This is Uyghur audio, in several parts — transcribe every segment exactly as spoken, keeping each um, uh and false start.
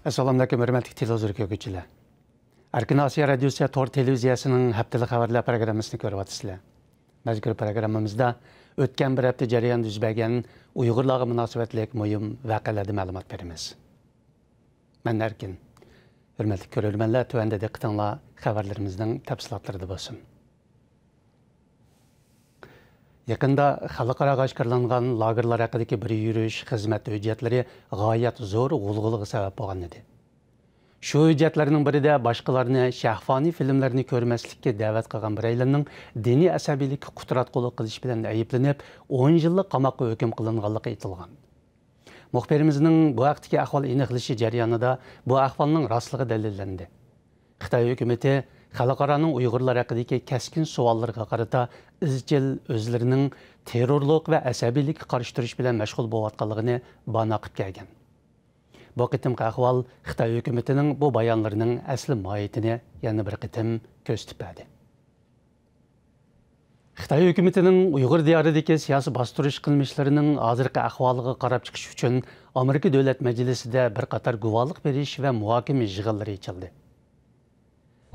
ئەسسالامۇئەلەيكۇم، ھۆرمەتلىك تېلېۋىزور كۆرگۈچىلەر. ئەركىن ئاسىيا رادىيوسى تور تېلېۋىزىيەسىنىڭ ھەپتىلىك خەۋەرلەر پروگراممىسىنى كۆرۈۋاتىسىلەر. مەزكۇر پروگراممىمىزدا ئۆتكەن بىر ھەپتە جەريانىدا يۈز بەرگەن ئۇيغۇرلارغا مۇناسىۋەتلىك مۇھىم ۋەقەلەردىن مەلۇمات بېرىمىز. مەن ئەركىن. ھۆرمەتلىك كۆرۈرمەنلەر، تۆۋەندە دىققىتىڭلار خەۋەرلىرىمىزنىڭ تەپسىلاتلىرىدا بولسۇن. يېقىندا خەلقئاراغا ئاشكارىلانغان لاگېرلار ھەققىدىكى بىر يۈرۈش خىزمەت ھۆججەتلىرى غايەت زور غۇلغۇلىغا سەۋەب بولغان ئىدى. شۇ ھۆججەتلەرنىڭ بىرىدە باشقىلارنى شەھۋانىي فىلىملەرنى كۆرمەسلىككە دەۋەت قىلغان بىرەيلەننىڭ دىنىي ئەسەبىيلىككە قۇتراتقۇلۇق قىلىش بىلەن ئەيىبلىنىپ، ئون يىللىق قاماققا ھۆكۈم قىلىنغانلىقى ئېيتىلغان. مۇخبىرىمىزنىڭ بۇ ھەقتىكى ئەھۋال ئېنىقلىشى جەريانىدا بۇ ئەھۋالنىڭ راستلىقى دەلىللەندى. خىتاي ھۆكۈمىتى خەلقئارانىڭ ئۇيغۇرلار ھەققىدىكى كەسكىن سوئاللىرىغا قارىتا ئىزچىل ئۆزلىرىنىڭ تېررورلۇق ۋە ئەسەبىيلىككە قارشى تۇرۇش بىلەن مەشغۇل بولۇۋاتقانلىقىنى بانا قىلىپ كەلگەن. بۇ قېتىمقى ئەھۋال خىتاي ھۆكۈمىتىنىڭ بۇ بايانلىرىنىڭ ئەسلى ماھىيىتىنى يەنە بىر قېتىم كۆرسىتىپ بەردى. خىتاي ھۆكۈمىتىنىڭ ئۇيغۇر دىيارىدىكى سىياسىي باستۇرۇش قىلمىشلىرىنىڭ ھازىرقى ئەھۋالىغا قاراپ چىقىش ئۈچۈن ئامېرىكا دۆلەت مەجلىسىدە بىر قاتار گۇۋاھلىق بېرىش ۋە مۇھاكىمە يىغىنلىرى ئېچىلدى.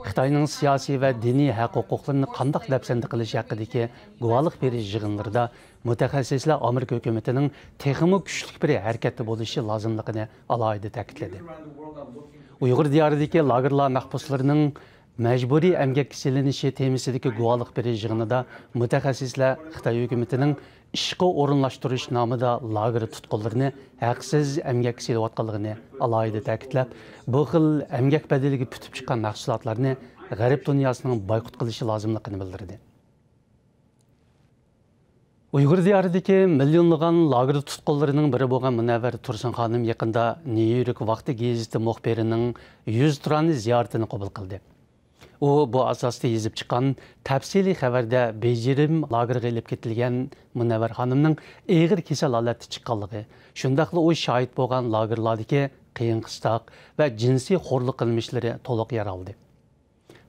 خىتاينىڭ سىياسىي ۋە دىنىي ھەق-ھوقۇقلىرىنى قانداق دەپسەندە قىلىش ھەققىدىكى گۇۋاھلىق بېرىش يىغىنلىرىدا مۇتەخەسسىسلەر ئامېرىكا ھۆكۈمىتىنىڭ تېخىمۇ كۈچلۈك بىر ھەرىكەتتە بولۇشى لازىملىقىنى ئالاھىدە تەكىتلىدى. ئۇيغۇر دىيارىدىكى لاگېرلار مەھبۇسلىرىنىڭ مەجبۇرىي ئەمگەككە سېلىنىشى تېمىسىدىكى گۇۋاھلىق بېرىش يىغىنىدا مۇتەخەسسىسلەر خىتاي ھۆكۈمىتىنىڭ ئىشقا ئورۇنلاشتۇرۇش نامىدا لاگېر تۇتقۇنلىرىنى ھەقسىز ئەمگەككە سېلىۋاتقانلىقىنى ئالاھىدە تەكىتلەپ، بۇ خىل ئەمگەك بەدىلىگە پۈتۈپ چىققان مەھسۇلاتلارنى غەرب دۇنياسىنىڭ بايقۇت قىلىشى لازىملىقىنى بىلدۈردى. ئۇيغۇر دىيارىدىكى مىليونلىغان لاگېر تۇتقۇنلىرىنىڭ بىرى بولغان مۇنەۋۋەر تۇرسۇن خانىم يېقىندا نيۇ يورك ۋاقتى گېزىتى مۇخبىرىنىڭ يۈزتۇرانە زىيارىتىنى قوبۇل قىلدى. ئۇ بۇ ئاساستا يېزىپ چىققان تەپسىلىي خەۋەردە بېجىرىم لاگېرغا ئېلىپ كېتىلگەن مۇنەۋۋەر خانىمنىڭ ئېغىر كېسەل ھالەتتە چىققانلىقى، شۇنداقلا ئۇ شاھىت بولغان لاگېرلاردىكى قىيىن-قىستاق ۋە جىنسىي خورلۇق قىلمىشلىرى تولۇق يەر ئالدى.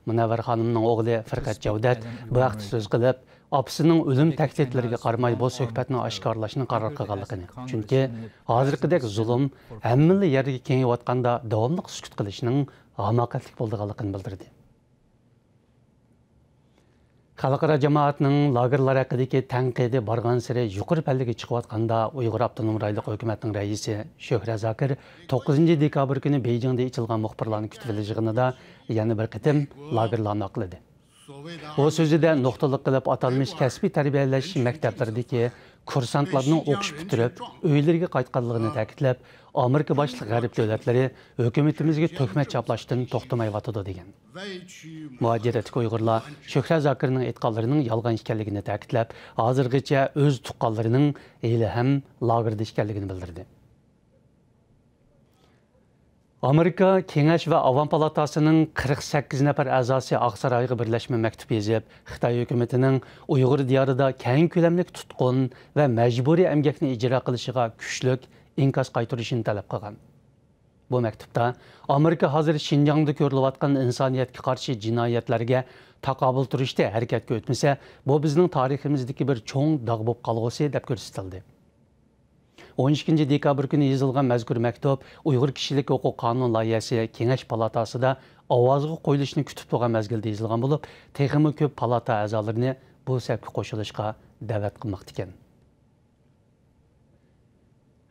مۇنەۋۋەر خانىمنىڭ ئوغلى فىرقەت جەۋدەت بۇ ھەقتە سۆز قىلىپ، ئاپىسىنىڭ ئۆلۈم تەھدىتلىرىگە قارىماي بۇ سۆھبەتنى ئاشكارىلاشنى قارار قىلغانلىقىنى، چۈنكى ھازىرقىدەك زۇلۇم ھەممىلا يەرگە كېڭىيىۋاتقاندا داۋاملىق سۈكۈت قىلىشنىڭ ھاماقەتلىك بولىدىغانلىقىنى بىلدۈردى. خەلقئارا جامائەتنىڭ لاگېرلار ھەققىدىكى تەنقىدى بارغانسېرى يۇقىرى پەللىگە چىقىۋاتقاندا، ئۇيغۇر ئاپتونوم رايونلۇق ھۆكۈمەتنىڭ رەئىسى شۆھرەت زاكىر توققۇزىنچى دېكابىر كۈنى بېيجىڭدا ئېچىلغان مۇخبىرلارنى كۈتۈۋېلىش يىغىنىدا يەنە بىر قېتىم لاگېرلارنى ئاقلىدى. ئۇ سۆزىدە نۇقتىلىق قىلىپ ئاتالمىش كەسپىي تەربىيەلەش مەكتەپلىرىدىكى كۇرسانتلارنىڭ ئوقۇش پۈتتۈرۈپ، ئۆيلىرىگە قايتقانلىقىنى تەكىتلەپ، ئامېرىكا باشلىق غەرب دۆلەتلىرى ھۆكۈمىتىمىزگە تۆھمەت چاپلاشتىن توختىمايۋاتىدۇ، دېگەن. مۇھاجىرەتتىكى ئۇيغۇرلار شۆھرەت زاكىرنىڭ ئېيتقانلىرىنىڭ يالغان ئىكەنلىكىنى تەكىتلەپ، ھازىرغىچە ئۆز تۇغقانلىرىنىڭ ھېلىھەم لاگېردا ئىكەنلىكىنى بىلدۈردى. ئامېرىكا كېڭەش ۋە ئاۋام پالاتاسىنىڭ قىرىق سەككىز نەپەر ئەزاسى ئاقسارايغا بىرلەشمە مەكتۇپ يېزىپ، خىتاي ھۆكۈمىتىنىڭ ئۇيغۇر دىيارىدا كەڭ كۆلەملىك تۇتقۇن ۋە مەجبۇرىي ئەمگەكنى ئىجرا قىلىشىغا كۈچلۈك ئىنكاس قايتۇرۇشىنى تەلەپ قىلغان. بۇ مەكتۇپتا، ئامېرىكا ھازىر شىنجاڭدا كۆرۈلۈۋاتقان ئىنسانىيەتكە قارشى جىنايەتلەرگە تاقابىل تۇرۇشتا ھەرىكەتكە ئۆتمىسە، بۇ بىزنىڭ تارىخىمىزدىكى بىر چوڭ داغ بولۇپ قالغۇسى، دەپ كۆرسىتىلدى. ئون ئىككىنچى دېكابىر كۈنى يېزىلغان مەزكۇر مەكتۇپ ئۇيغۇر كىشىلىك ھوقۇق قانۇن لايىھەسى كېڭەش پالاتاسىدا ئاۋازغا قويۇلۇشىنى كۈتۈپ تۇرغان مەزگىلدە يېزىلغان بولۇپ، تېخىمۇ كۆپ پالاتا ئەزالىرىنى بۇ سەپكە قوشۇلۇشقا دەۋەت قىلماقتا ئىكەن.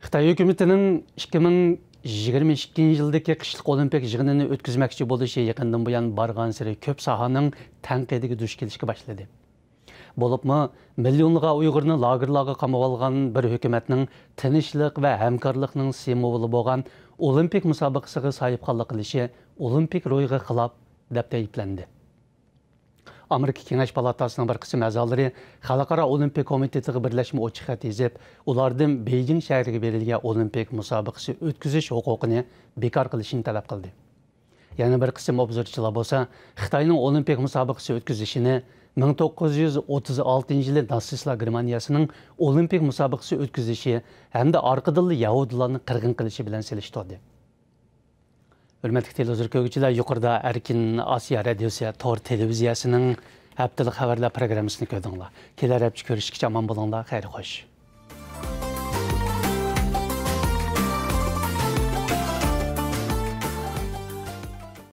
خىتاي ھۆكۈمىتىنىڭ ئىككى مىڭ يىگىرمە ئىككىنچى يىلدىكى قىشلىق ئولىمپىك يىغىنىنى ئۆتكۈزمەكچى بولۇشى يېقىندىن بۇيان بارغانسېرى كۆپ ساھەنىڭ تەنقىدىگە دۇچ كېلىشكە باشلىدى. بولۇپمۇ، مىليونلىغان ئۇيغۇرنى لاگېرلارغا قامىۋالغان بىر ھۆكۈمەتنىڭ تىنچلىق ۋە ھەمكارلىقنىڭ سىمۋولى بولغان ئولىمپىك مۇسابىقىسىغا ساھىبخانلىق قىلىشى ئولىمپىك روھىغا خىلاپ، دەپ ئەيىبلەندى. ئامېرىكا كېڭەش پالاتاسىنىڭ بىر قىسىم ئەزالىرى خەلقئارا ئولىمپىك كومىتېتىغا بىرلەشمە ئوچۇق خەت يېزىپ، ئۇلاردىن بېيجىڭ شەھىرىگە بېرىلگەن ئولىمپىك مۇسابىقىسى ئۆتكۈزۈش ھوقۇقىنى بىكار قىلىشىنى تەلەپ قىلدى. يەنە بىر قىسىم ئوبزورچىلار بولسا خىتاينىڭ ئولىمپىك مۇسابىقىسى ئۆتكۈزۈشىنى مىڭ توققۇز يۈز ئوتتۇز ئالتىنچى يىلى ناتسىستلار گېرمانىيەسىنىڭ ئولىمپىك مۇسابىقىسى ئۆتكۈزۈشى ھەمدە ئارقىدىنلا يەھۇدىيلارنى قىرغىن قىلىشى بىلەن سېلىشتۇردى. ھۆرمەتلىك تېلېۋىزور كۆرگۈچىلەر، يۇقىرىدا ئەركىن ئاسىيا رادىيوسى تور تېلېۋىزىيەسىنىڭ ھەپتىلىك خەۋەرلەر پروگراممىسىنى كۆردۈڭلار. كېلەر ھەپتە كۆرۈشكىچە ئامان بولۇڭلار، خەير خوش.